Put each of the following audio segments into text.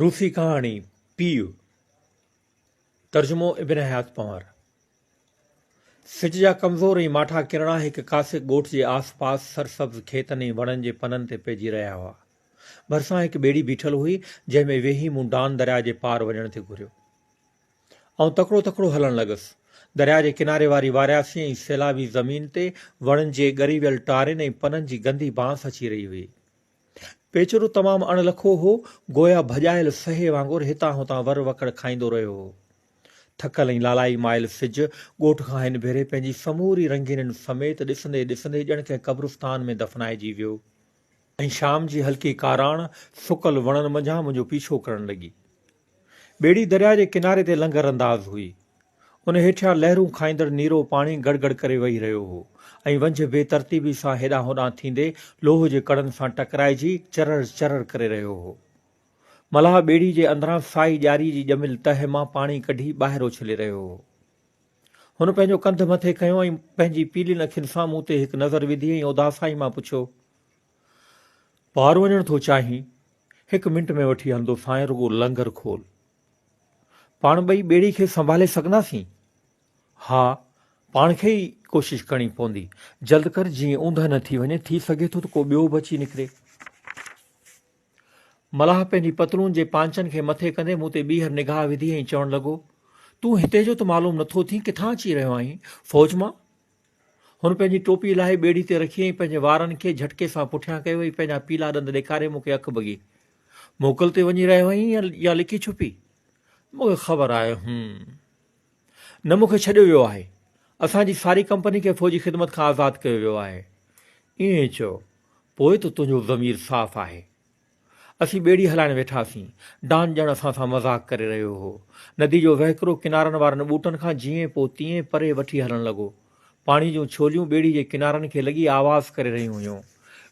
روسي ڪهاڻي، پيء، ترجمو ابن حيات پنهور. سج جا ڪمزور ۽ ماٺا ڪرڻا هڪ ڪاسڪ ڳوٺ جي آس پاس سرسبز کيتن ۽ وڻن جي پنن تي پئجي رهيا هئا. ڀرسان هڪ ٻيڙي بيٺل هئي، جنهن ۾ ويهي مون ڊان درياء جي پار وڃڻ ٿي گهريو. آئون تڪڙو تڪڙو هلڻ لڳس. درياء جي ڪناري واري وارياسي ۽ سيلابي زمين تي وڻن جي ڳري ويل ٽارين ۽ پنن جي گندي بانس اچي رهي هئي. پيچرو تمام اڻ لکو هو، گويا ڀڄايل سهي وانگر هتان هتان ور وڪڙ کائيندو رهيو هو. ٿڪل ۽ لالائي مائل سج ڳوٺ کان هن ڀيري پنهنجي سموري رنگينين سميت ڏسندي ڏسندي ڄڻ ڪنهن قبرستان ۾ دفنائجي ويو. ۽ شام جي هلڪي ڪاراڻ سڪل وڻن منجهان منهنجو پيڇو ڪرڻ لڳي. ٻيڙي درياء جي ڪناري تي لنگر انداز هئي. ان هيٺيان لهرون کائيندڙ نيرو پاڻي گڙ گڙ ڪري وهي رهيو هو ۽ ونجهه بي ترتيبي سان هيڏانهن هوڏانهن ٿيندي لوهه جي ڪڙن سان ٽڪرائجي چرڙ چرڙ ڪري رهيو هو. ملاح ٻيڙي جي اندران سائي ڄاري جي ڄميل تهه مان پاڻي ڪڍي ٻاهر اڇلي رهيو هو. هن پنهنجو ڪنڌ مٿي کنيو ۽ پنهنجي پيلين اکين سان مون تي هڪ نظر وڌي ۽ اداسائي مان پڇيو، پار وڃڻ ٿو چاهين؟ هڪ منٽ ۾ وٺي هلندوسانء، رڳو لنگر کول. پاڻ ٻئي ٻيڙي کي سنڀالي سگهنداسين؟ ها، پاڻ کي ئي ڪوشش ڪرڻي پوندي. جلد ڪر، جيئن اوندهه نه ٿي وڃي، ٿي سگهي ٿو ته ڪو ٻيو به اچي نڪري. ملاح پنهنجي پتلون جي پانچن کي مٿي ڪندي مون تي ٻيهر نگاهه وڌي ۽ چوڻ لڳو، تون هتي جو ته معلوم نٿو ٿين، ڪٿان اچي رهيو آهين؟ فوج مان؟ هن پنهنجي ٽوپي لاهي ٻيڙي تي رکي ۽ پنهنجي وارن کي جهٽڪي سان پٺيان ڪيو ۽ پنهنجا پيلا ڏند ڏيکاري مون کي اک ڀڳي. موڪل تي وڃي رهيو آهين يا لڪي ڇپي؟ مون کي خبر آهي. هم. نه مون کي ڇڏيو ويو آهي. اسان جي ساري ڪمپني کي فوجي خدمت کان آزاد ڪيو ويو آهي. ائين چئو. پوء ته تنهنجو ضمير صاف آهي. اسين ٻيڙي هلائڻ ويٺاسين. ڊان ڄڻ اسان سان مذاق ڪري رهيو هو. ندي جو وهڪرو ڪنارن وارن ٻوٽن کان جيئن پوء تيئن پري وٺي هلڻ لڳو. پاڻي جون ڇوليون ٻيڙي جي ڪنارن کي لڳي آواز ڪري رهيون هيون.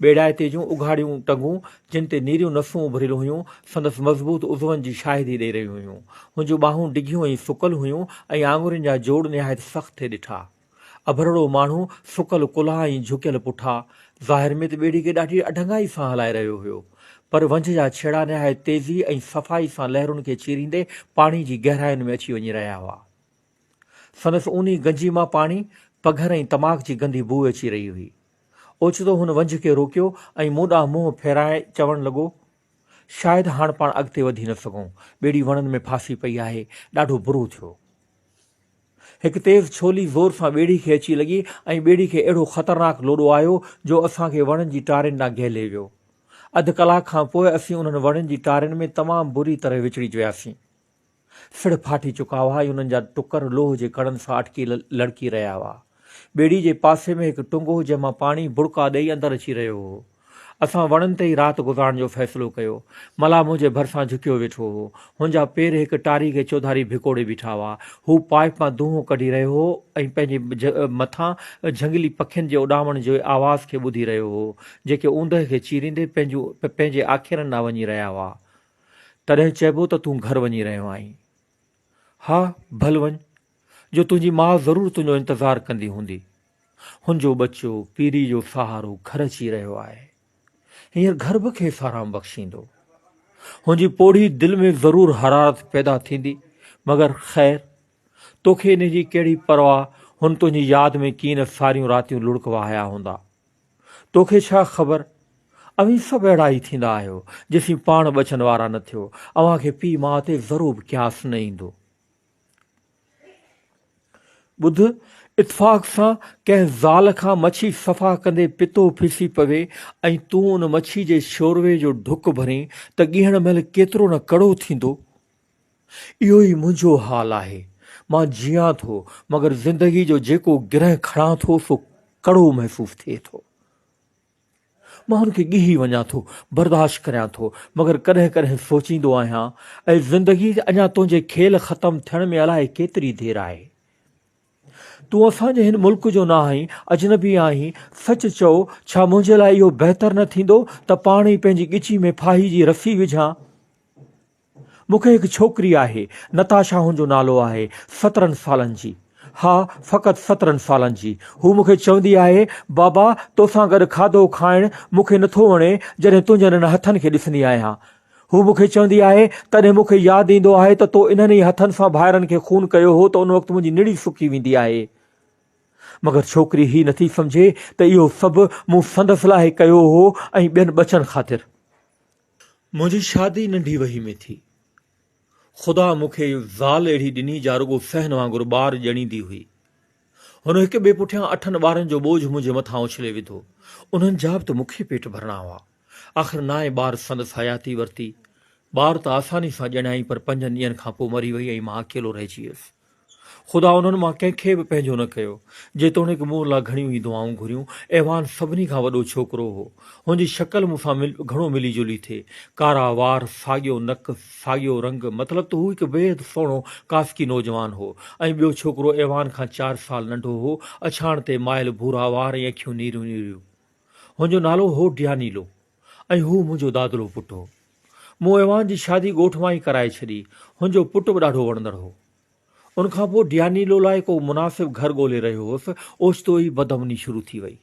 ٻيڙائتي جون اگهاڙيون ٽنگون، جن تي نيريون نسون اڀريل هيون، سندس مضبوط عضون جي شاهدي ڏئي رهيون هيون. هن جون ٻانهون ڊگهيون ۽ سڪل هيون ۽ آڱرين جا جوڙ نهايت سخت ٿي ڏٺا. اڀرڙو ماڻهو، سڪل ڪلها ۽ جهڪيل پٺا، ظاهر ۾ ته ٻيڙي کي ڏاڍي اڍنگائي سان هلائي رهيو هيو، پر ونجهه جا ڇيڙا نهايت تيزي ۽ صفائي سان لهرن کي چيريندي پاڻي جي گهراين ۾ اچي وڃي رهيا هئا. سندس اونهي گنجي مان پاڻي، پگهر ۽ تماڪ جي گندي بوء اچي رهي هئي. اوچتو هن ونجهه کي روڪيو ۽ مون ڏانهن منهن ڦيرائي چوڻ لڳو، شايد هاڻ پاڻ اڳتي وڌي نه سگهون، ٻيڙي وڻن ۾ ڦاسي پئي آهي، ڏاڍو برو ٿيو. هڪ تيز ڇولي زور سان ٻيڙي کي اچي لڳي ۽ ٻيڙي کي اهڙو خطرناڪ لوڏو آيو جو اسان کي وڻن جي ٽارين ڏانهن گهلي ويو. اڌ ڪلاڪ کان پوء اسين انهن وڻن جي ٽارين ۾ تمام بري طرح وچڙي وياسين. سڙهه ڦاٽي چڪا هئا ۽ انهن جا ٽڪر لوهه جي ڪڙن سان اٽڪي لڙڪي رهيا هئا. ٻيڙي جي پاسي ۾ هڪ ٽنگ هو جنهن مان پاڻي بڙڪا ڏئي اندر اچي رهيو هو. اسان وڻن تي ئي رات گذارڻ جو فيصلو ڪيو. ملاح منهنجي ڀرسان جهڪيو ويٺو هو. هن جا پير هڪ ٽاري کي چوڌاري ڀڪوڙي بيٺا هئا. هو پائيپ مان دونهون ڪڍي رهيو هو ۽ پنهنجي مٿان جهنگلي پکين جي اڏامڻ جي آواز کي ٻڌي رهيو هو، جيڪي اوندهه کي چيريندي پنهنجون پنهنجي آکيرن ڏانهن وڃي رهيا هئا. تڏهن چئبو ته تون گهر وڃي رهيو آهين. ها، ڀل وڃ، جو تنهنجي ماء ضرور تنهنجو انتظار ڪندي هوندي. هن جو ٻچو پيري جو سهارو گهر اچي رهيو آهي. هينئر گهر به کيس آرام بخشيندو. هن جي پوڙهي دل ۾ ضرور حرارت پيدا ٿيندي، مگر خير، توکي انهي جي ڪهڙي پرواهه، هن تنهنجي ياد ۾ ڪيئن نه ساريون راتيون لڙڪ وهايا هوندا. توکي ڇا خبر، اوهين سڀ اهڙا ئي ٿيندا آهيو، جيسين پاڻ ٻچن وارا نه ٿيو، اوهان کي پيء ماء تي ذرو به قياس نه ايندو. ٻڌ، اتفاق سان ڪنهن زال کان مڇي صفا ڪندي پتو ڦسي پوي ۽ تون ان مڇي جي شوروي جو ڍڪ ڀرين ته ڳيهڻ مهل ڪيترو نه ڪڙو ٿيندو. اهو ئي منهنجو حال آهي. مان جيئان ٿو، مگر زندگي جو جيڪو گرهه کڻان ٿو سو ڪڙو محسوس ٿئي ٿو. مان ان کي ڳهي وڃان ٿو، برداشت ڪريان ٿو، مگر ڪڏهن ڪڏهن سوچيندو آهيان، اي زندگي اڃا تنهنجي کيل ختم ٿيڻ ۾ الائي ڪيتري دير آهي. تون اسان جي هن ملڪ جو نه آهين، اجنبي آهين، سچ چئو، ڇا منهنجي لاء اهو بهتر نه ٿيندو ته پاڻ ئي پنهنجي ڳچي ۾ ڦاهي جي رسي وجهان؟ مون کي هڪ ڇوڪري آهي، نتاشا هن جو نالو آهي، سترهن سالن جي. ها، فقط سترهن سالن جي. هوء مون کي چوندي آهي، بابا، توسان گڏ کاڌو کائڻ مون کي نٿو وڻي، جڏهن تنهنجن انهن هٿن کي ڏسندي آهيان. هو مون کي چوندي آهي، تڏهن مون کي ياد ايندو آهي ته تو انهن ئي هٿن سان ڀائرن کي خون ڪيو هو ته ان وقت منهنجي نڙي سڪي ويندي آهي. مگر ڇوڪري هي نٿي سمجهي ته اهو سڀ مون سندس لاء ڪيو هو ۽ ٻين ٻچن خاطر. منهنجي شادي ننڍي وهي ۾ ٿي. خدا مون کي زال اهڙي ڏني جا رڳو صحن وانگر ٻار ڄڻيندي هئي. هن هڪ ٻئي پٺيان اٺن ٻارن جو ٻوجهه منهنجي مٿان اڇلي وڌو. انهن جا به ته مون کي پيٽ ڀرڻا هئا. آخر نائين ٻار سندس حياتي ورتي. ٻار ته آساني سان ڄڻيائين پر پنجن ڏينهن کان پوء مري وئي ۽ مان اڪيلو رهجي ويس. خدا انهن مان ڪنهن کي به پنهنجو نه ڪيو. جيتوڻيڪ مون لاء گهڻيون ئي دعائون گهريون. ايوان سڀني کان وڏو ڇوڪرو هو. هن جي شڪل مون سان گهڻو ملي جلي ٿي. ڪارا وار، ساڳيو نڪ، ساڳيو رنگ، مطلب ته هو هڪ بيحد سهڻو ڪاسڪي نوجوان هو ۽ ٻيو ڇوڪرو ايوان کان چار سال ننڍو هو، اڇاڻ تي مائل ڀورا وار ۽ اکيون نيريون نيريون. هن جو نالو هو ڊيانيلو ۽ هو منهنجو دادلو پٽ هو. مون ايوان جي شادي ڳوٺ مان ئي ڪرائي ڇڏي. هن جو پٽ به ڏاڍو وڻندڙ هو. ان کان پوء ڊيانيلو لاء ڪو مناسب گهر ڳولي رهيو هوس، اوچتو ئي بدامني شروع ٿي وئي.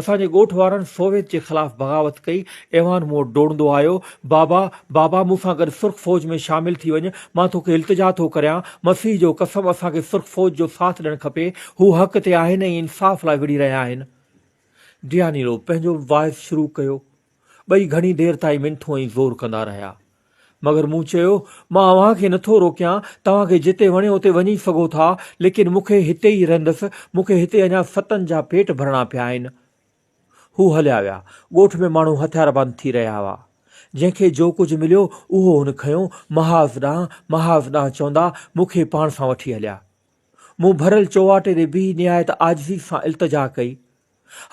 اسان جي ڳوٺ وارن سوويت جي خلاف بغاوت ڪئي، ايوان مون وٽ ڊوڙندو آيو، بابا، بابا مون سان گڏ سرخ فوج ۾ شامل ٿي وڃ، مان توکي التجا ٿو ڪريان، مسيح جو قسم اسان کي سرخ فوج جو ساٿ ڏيڻ کپي، هو حق تي آهن ۽ انصاف لاء وڙهي رهيا آهن. ڊيانيلو پنهنجو واعظ شروع ڪيو. ٻئي گهڻي دير تائين منٿون ۽ زور ڪندا رهيا. مگر مون چيو، مان اوهان کي نٿو روڪيان، توهان کي جتي وڻي اتي وڃي سگهو ٿا، ليڪن مون کي هتي ئي رهندس، مون کي هتي اڃا ستن جا پيٽ ڀرڻا پيا آهن. هو هليا ويا. ڳوٺ ۾ ماڻهو هٿياربند ٿي رهيا هئا. جنهن کي جو ڪجهه مليو، اهو هن کنيو، محاذ ڏانهن، محاذ ڏانهن چوندا، مون کي پاڻ سان وٺي هليا. مون ڀريل چوواٽي تي بيهي نهايت عاجزي سان التجا ڪئي.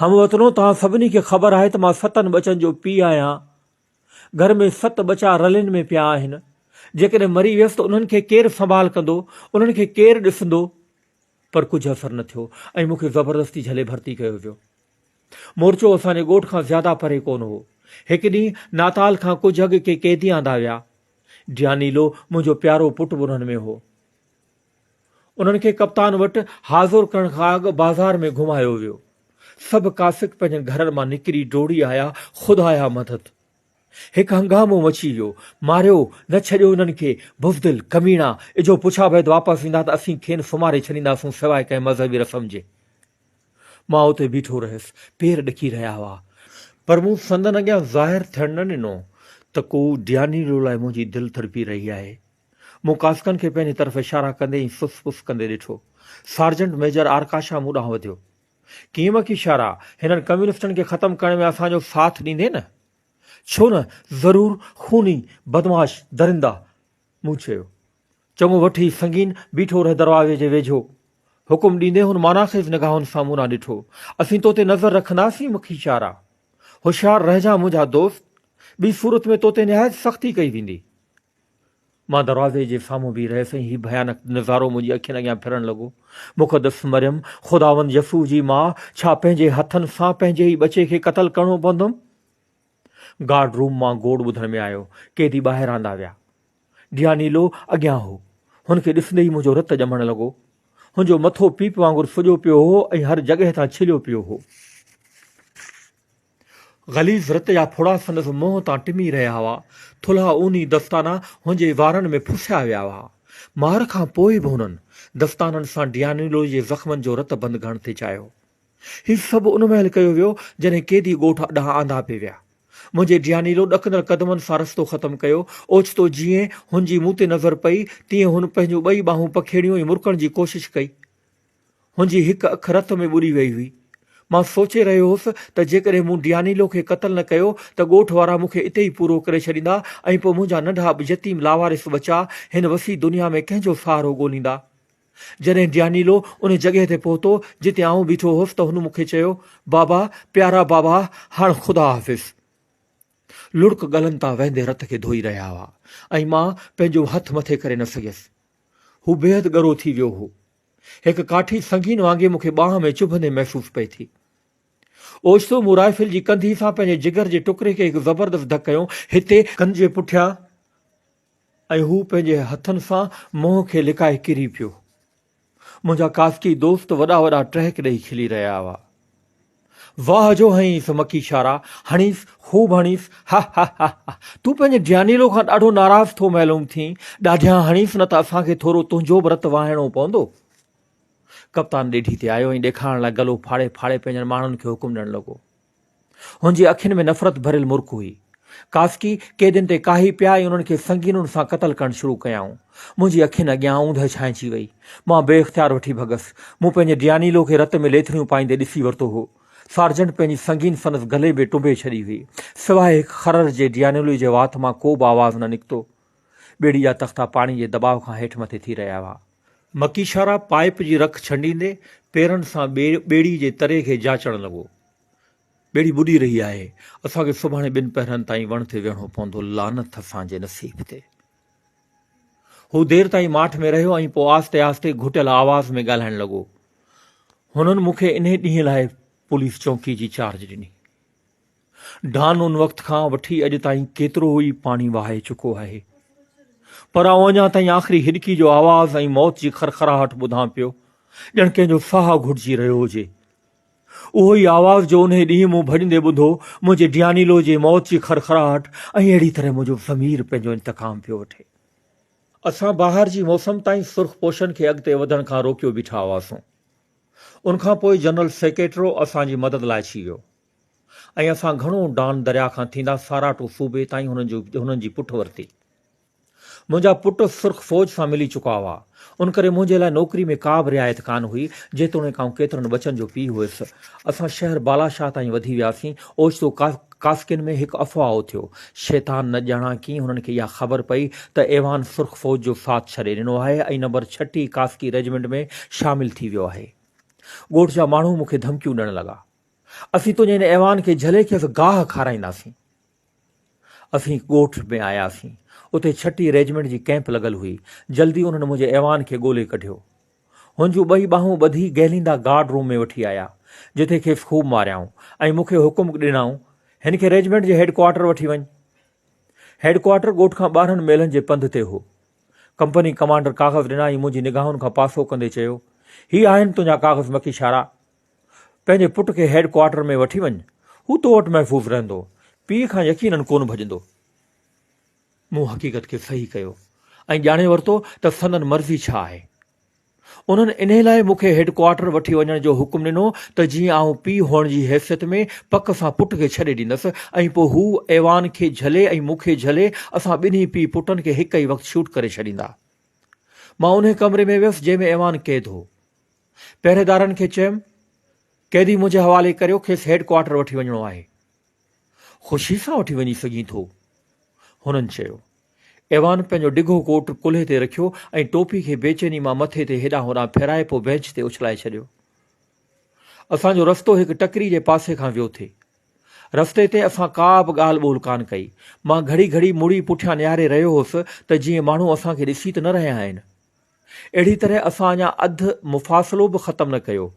هم وطنو توهان سڀني کي خبر آهي ته مان ستن ٻچن جو پيء آهيان. گهر ۾ ست ٻچا رلين ۾ پيا آهن. جيڪڏهن مري ويس ته انهن کي ڪير سنڀال ڪندو، انهن کي ڪير ڏسندو؟ پر ڪجهه اثر نه ٿيو ۽ مون کي زبردستي جهلي ڀرتي ڪيو ويو. مورچو اسان جي ڳوٺ کان زياده پري ڪونه هو. هڪ ڏينهن ناتال کان ڪجهه اڳ ڪي قيدي آندا ويا. ڊيانيلو منهنجو پيارو پٽ به انهن ۾ هو. انهن کي ڪپتان وٽ حاضر ڪرڻ کان اڳ بازار ۾ گهمايو ويو. سڀ ڪاسڪ پنهنجن گهرن مان نڪري ڊوڙي آيا، خدايا مدد! هڪ هنگامو مچي ويو. ماريو، نه ڇڏيو انهن کي، بزدل، ڪميڻا، اجهو پڇا بعد واپس ايندا ته اسين کين سمهاري ڇڏينداسون سواء ڪنهن مذهبي رسم جي. مان اتي بيٺو رهيس، پير ڏڪي رهيا هئا. پر مون سندن اڳيان ظاهر ٿيڻ نه ڏنو ته ڪو ڊيانيلو لاء منهنجي دل تڙپي رهي آهي. مون ڪاسڪن کي پنهنجي طرف اشارا ڪندي ۽ سس پس ڪندي ڏٺو. سارجنٽ ميجر آرڪاشا مون ڏانهن وڌيو. ڪيم ڪي اشارا، هنن ڪميونسٽن کي ختم ڪرڻ ۾ اسان جو ساٿ ڏيندين نه؟ ڇو نه، ضرور، خوني، بدمعاش، درندا! مون چيو. چڱو وٺ هي سنگين، بيٺو رهه دروازي جي ويجهو. حڪم ڏيندي هن معنيٰ خيز نگاهن سان مون ڏانهن ڏٺو. اسين تو تي نظر رکنداسين مکي اشارا. هوشيار رهجان منهنجا دوست، ٻي صورت ۾ تو تي نهايت سختي ڪئي ويندي. مان دروازي جي سامهون بيهي رهيس ۽ هي ڀيانڪ نظارو منهنجي اکين اڳيان ڦرڻ لڳو. مقدس مريم، خداوند يسوع جي ماء، ڇا پنهنجي هٿن سان پنهنجي ئي ٻچي کي قتل ڪرڻو پوندم؟ گارڊ روم مان گوڙ ٻڌڻ ۾ آيو. قيدي ٻاهر آندا ويا. ڊيانيلو اڳيان هو. هن کي ڏسندي ئي منهنجو رت ڄمڻ لڳو. هن جو مٿو پيپ وانگر سڄو پيو هو ۽ هر جڳهه تان ڇليو پيو هو. غليظ رت جا ڦڙا سندس منهن تان ٽمي رهيا هئا. ٿلها اوني دستانا هن جي وارن ۾ ڦسيا ويا هئا. مار کان پوء به هنن دستانن سان ڊيانيلو جي زخمن جو رت بند ڪرڻ ٿي چاهيو. هي سڀ ان مهل ڪيو ويو، جڏهن قيدي ڳوٺ ڏانهن آندا پئي ويا. منهنجي ڊيانيلو ڏڪندڙ قدمن سان رستو ختم ڪيو. اوچتو جيئن هن جي مون تي نظر پئي، تيئن هن پنهنجون ٻئي ٻانهون پکيڙيون ۽ مرڪڻ جي ڪوشش ڪئي. هن جي هڪ اک رت ۾ ٻڏي ويئي هئي. مان سوچي رهيو هوس ته جيڪڏهن مون ڊيانيلو کي قتل نه ڪيو ته ڳوٺ وارا مون کي اتي ئي پورو ڪري ڇڏيندا ۽ پوء منهنجا ننڍا يتيم لاوارث ٻچا هن وسيع دنيا ۾ ڪنهن جو سهارو ڳوليندا. جڏهن ڊيانيلو ان جڳهه تي پهتو جتي آئون بيٺو هوس ته هن مون کي چيو، بابا، پيارا بابا، هاڻ خدا حافظ. لڙڪ ڳلن تان وهندي رت کي ڌوئي رهيا هئا ۽ مان پنهنجو هٿ مٿي ڪري نه سگهيس. هو بيحد ڳرو ٿي ويو هو. هڪ ڪاٺي سنگين وانگي مون کي ٻانهن ۾ چڀندي محسوس پئي ٿي. اوچتو مون رائفل جي ڪنڌي سان پنهنجي جگر جي ٽڪري کي هڪ زبردست ڌڪ هنيو، هتي، ڪن جي پٺيان ۽ هو پنهنجي هٿن سان منهن کي لڪائي ڪري پيو. منهنجا ڪاسڪي دوست وڏا وڏا ٽهڪ ڏئي کلي رهيا هئا. واهه جو هنئيس مڪيشارا، هڻيس، خوب هڻيس، ها ها ها ها. تون پنهنجي ڊيانيلو کان ڏاڍو ناراض ٿو معلوم ٿين، ڏاڍيان هڻيس نه ته اسان کي ٿورو تنهنجو به رت وهائڻو پوندو. ڪپتان ڏيڍي تي آيو ۽ ڏيکارڻ لاء گلو ڦاڙي ڦاڙي پنهنجن ماڻهن کي حڪم ڏيڻ لڳو. هن جي اکين ۾ نفرت ڀريل مرڪ هئي. ڪاسڪي قيدين تي ڪاهي پيا ۽ انهن کي سنگينن سان قتل ڪرڻ شروع ڪيائون. منهنجي اکين اڳيان اوندهه ڇانئجي وئي. مان بي اختيار وٺي ڀڳس. مون پنهنجي ڊيانيلو کي رت ۾ ليٿڙيون پائيندي ڏسي ورتو هو. سارجنٽ پنهنجي سنگين سندس گلي ۾ ٽنبي ڇڏي هئي. سواء هڪ خرر جي ڊيانيلو جي وات مان ڪو به آواز نه نڪتو. ٻيڙي جا تختا پاڻي جي دٻاء کان هيٺ مٿي ٿي رهيا هئا. مڪيشارا پائيپ جي رک ڇنڊيندي پيرن سان ٻيڙي جي تري کي جاچڻ لڳو. ٻيڙي ٻڏي رهي آهي. اسان کي سڀاڻي ٻن پهرن تائين وڻ تي ويهڻو پوندو. لعنت اسان جي نصيب تي. هو دير تائين ماٺ ۾ رهيو ۽ پوء آهستي آهستي گهٽيل آواز ۾ ڳالهائڻ لڳو. هنن مون کي انهي ڏينهن لاء پوليس چونڪي جي چارج ڏني. ڊان ان وقت کان وٺي اڄ تائين ڪيترو ئي پاڻي وهائي چڪو آهي. پر آئون اڃا تائين آخري هڏڪي جو آواز ۽ موت جي خرخراهٽ ٻڌان پيو، ڄڻ ڪنهن جو ساهه گهٽجي رهيو هجي. اهو ئي آواز جو انهي ڏينهن مون ڀڄندي ٻڌو، منهنجي ڊيانيلو جي موت جي خرخراهٽ ۽ اهڙي طرح منهنجو ضمير پنهنجو انتقام پيو وٺي. اسان بهار جي موسم تائين سرخ پوشن کي اڳتي وڌڻ کان روڪيو بيٺا هئاسون. ان کان پوء جنرل سيڪريٽرو اسان جي مدد لاء اچي ويو ۽ اسان گهڻو ڊان درياء کان ٿيندا ساراٽو صوبي تائين هنن جي پٺ ورتي. منهنجا پٽ سرخ فوج سان ملي چڪا هئا، ان ڪري منهنجي لاء نوڪري ۾ ڪا به رعايت ڪانه هئي، جيتوڻيڪ آئون ڪيترن ٻچن جو پيء هيس. اسان شهر بالا شاهه تائين وڌي وياسين، اوچتو ڪاسڪين ۾ هڪ افواهه اٿيو. شيطان نه ڄاڻان ڪيئن هنن کي اها خبر پئي ته ايوان سرخ فوج جو ساٿ ڇڏي ڏنو آهي ۽ نمبر 36 ڪاسڪي ريجمينٽ ۾ شامل ٿي ويو آهي. ڳوٺ جا ماڻهو مون کي ڌمڪيون ڏيڻ لڳا. اسين تنهنجي هن ايوان کي جهلي کيس گاهه کارائينداسين. اسين ڳوٺ ۾ آياسين. اتي ڇٽي ريجمينٽ جي ڪئمپ لڳل هئي. جلدي انهن منهنجي ايوان کي ڳولي ڪڍيو. هن جون ٻئي ٻانهون ٻڌي گهليندا گارڊ روم ۾ وٺي آيا، جتي کيس خوب ماريائون ۽ مون کي حڪم ڏنائون، هن کي ريجمينٽ جي هيڊ ڪوارٽر وٺي وڃ. هيڊ ڪوارٽر ڳوٺ کان 12 ميلن جي پنڌ تي هو. ڪمپني ڪمانڊر ڪاغذ ڏنا ۽ منهنجي نگاهن کان پاسو ڪندي چيو، هي آهن تنهنجا ڪاغذ مڪيشارا. پنهنجي پٽ کي هيڊ ڪوارٽر ۾ وٺي وڃ، هو تو وٽ محفوظ رهندو، پيء کان يقيناً ڪونه ڀڄندو. مون حقيقت کي صحيح ڪيو ۽ ڄاڻي ورتو ته سندن مرضي ڇا آهي. انهن انهي لاء مون کي هيڊ ڪوارٽر وٺي وڃڻ جو حڪم ڏنو ته جيئن آئون پيء هئڻ جي حيثيت ۾ پڪ سان پٽ کي ڇڏي ڏيندس ۽ پوء هو ايوان کي جهلي ۽ مون کي جهلي اسان ٻنهي پيء پٽن کي هڪ ئي وقت شوٽ ڪري ڇڏيندا. مان انهي ڪمري ۾ ويس جنهن ۾ ايوان قيد هو. پهريدارن کي چيم، قيدي منهنجي حوالي ڪريو، کيس هيڊ ڪوارٽر وٺي وڃڻو آهي. خوشي سان وٺي وڃي سگهين ٿو. هنن چيو. ايوان پنهنجو ڊگهو ڪوٽ ڪلهي تي رکيو ۽ ٽوپي کي بيچيني مان مٿي تي هيڏانهن هوڏانهن ڦيرائي پوء بينچ تي اڇلائي ڇڏيو. اسان جو رستو هڪ ٽڪري جي پاسي کان ويو ٿي. رستي تي اسان ڪا به ڳالهه ٻولهه ڪانه ڪئي. مان گهڙي گهڙي مڙي پٺيان نهاري رهيو هوس ته جيئن ماڻهو اسان کي ڏسي ته نه رهيا آهن. اهڙي طرح اسان اڃا اڌ مفاصلو به ختم نه ڪيو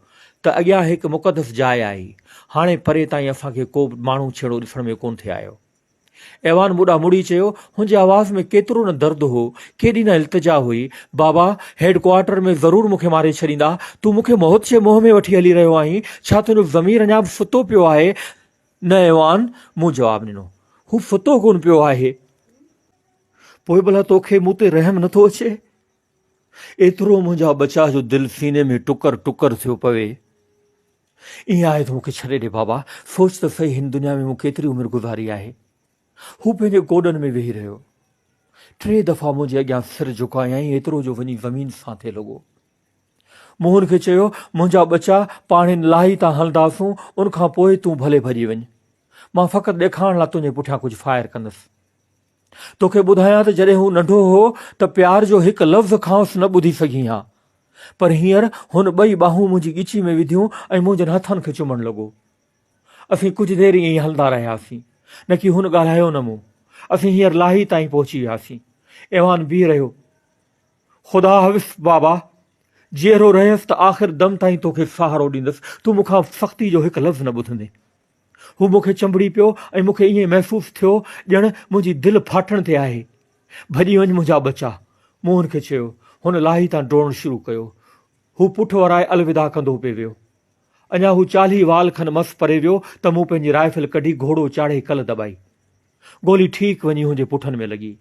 ته اڳيان هڪ مقدس جاء آئي. هاڻي پري تائين اسان کي ڪو به ماڻهو ڇيڙو ڏسڻ ۾ ڪونه ٿي آيو. ايوان مون ڏانهن مڙي چيو، هن جي آواز ۾ ڪيترو نه درد هو، ڪيڏي نه التجا هئي، بابا، هيڊ ڪوارٽر ۾ ضرور مون کي ماري ڇڏيندا. تون مون کي موت جي منهن ۾ وٺي هلي رهيو آهين. ڇا تنهنجو ضمير اڃا به ستو پيو آهي؟ نه ايوان، مون جواب ڏنو. هو ستو ڪونه پيو آهي. پوء ڀلا توکي مون تي رحم نٿو اچي؟ ايترو منهنجا ٻچا جو دل سيني ۾ ٽڪر ٽڪر ٿيو پوي. ائين آهي ته مون کي ڇڏي ڏي بابا، سوچ ته سهي هن دنيا ۾ مون ڪيتري عمر گذاري آهي. هو پنهنجي گوڏن ۾ ويهي رهيو. ٽي دفعا منهنجي اڳيان سر جهڪايائين ايترو جو وڃي زمين سان ٿي لڳو. مون هن کي چيو، منهنجا ٻچا، پاڻ هن لاهي تان هلنداسون، ان کان پوء تون ڀلي ڀڄي وڃ. مان فقط ڏيکارڻ لاء تنهنجي پٺيان ڪجهه فائر ڪندس. توکي ٻڌايان ته جڏهن هو ننڍو هو ته پيار جو هڪ لفظ کانئس نه ٻڌي سگهين ها. پر هينئر هن ٻئي ٻانهون منهنجي ڳچي ۾ وڌيون ۽ منهنجن هٿن کي چمڻ لڳو. اسين ڪجهه دير ائين ئي هلندا رهياسين. نه ڪي هن ڳالهايو نه مون. اسين هينئر لاهي تائين پهچي وياسين. ايوان بيهي رهيو. خدا حافظ بابا! جيئرو رهيس ته آخر دم تائين توکي سهارو ڏيندس. تون مون کان سختي جو هڪ لفظ نه ٻڌندين. هو مون کي چنبڙي پيو ۽ مون کي ائين محسوس ٿيو ڄڻ منهنجي دل ڦاٽڻ تي آهي. ڀڄي وڃ منهنجا ٻچا! مون هن کي چيو. هن لاهي تان ڊوڙڻ شروع ڪيو. هو پٺ ورائي الوداع ڪندو پئي ويو. اڃا هو 40 وال کن مس پري ويو ته مون پنهنجي رائفل ڪڍي گهوڙو چاڙهي ڪل دٻائي. گولي ٺيڪ وڃي هن جي پٺن ۾ لڳي.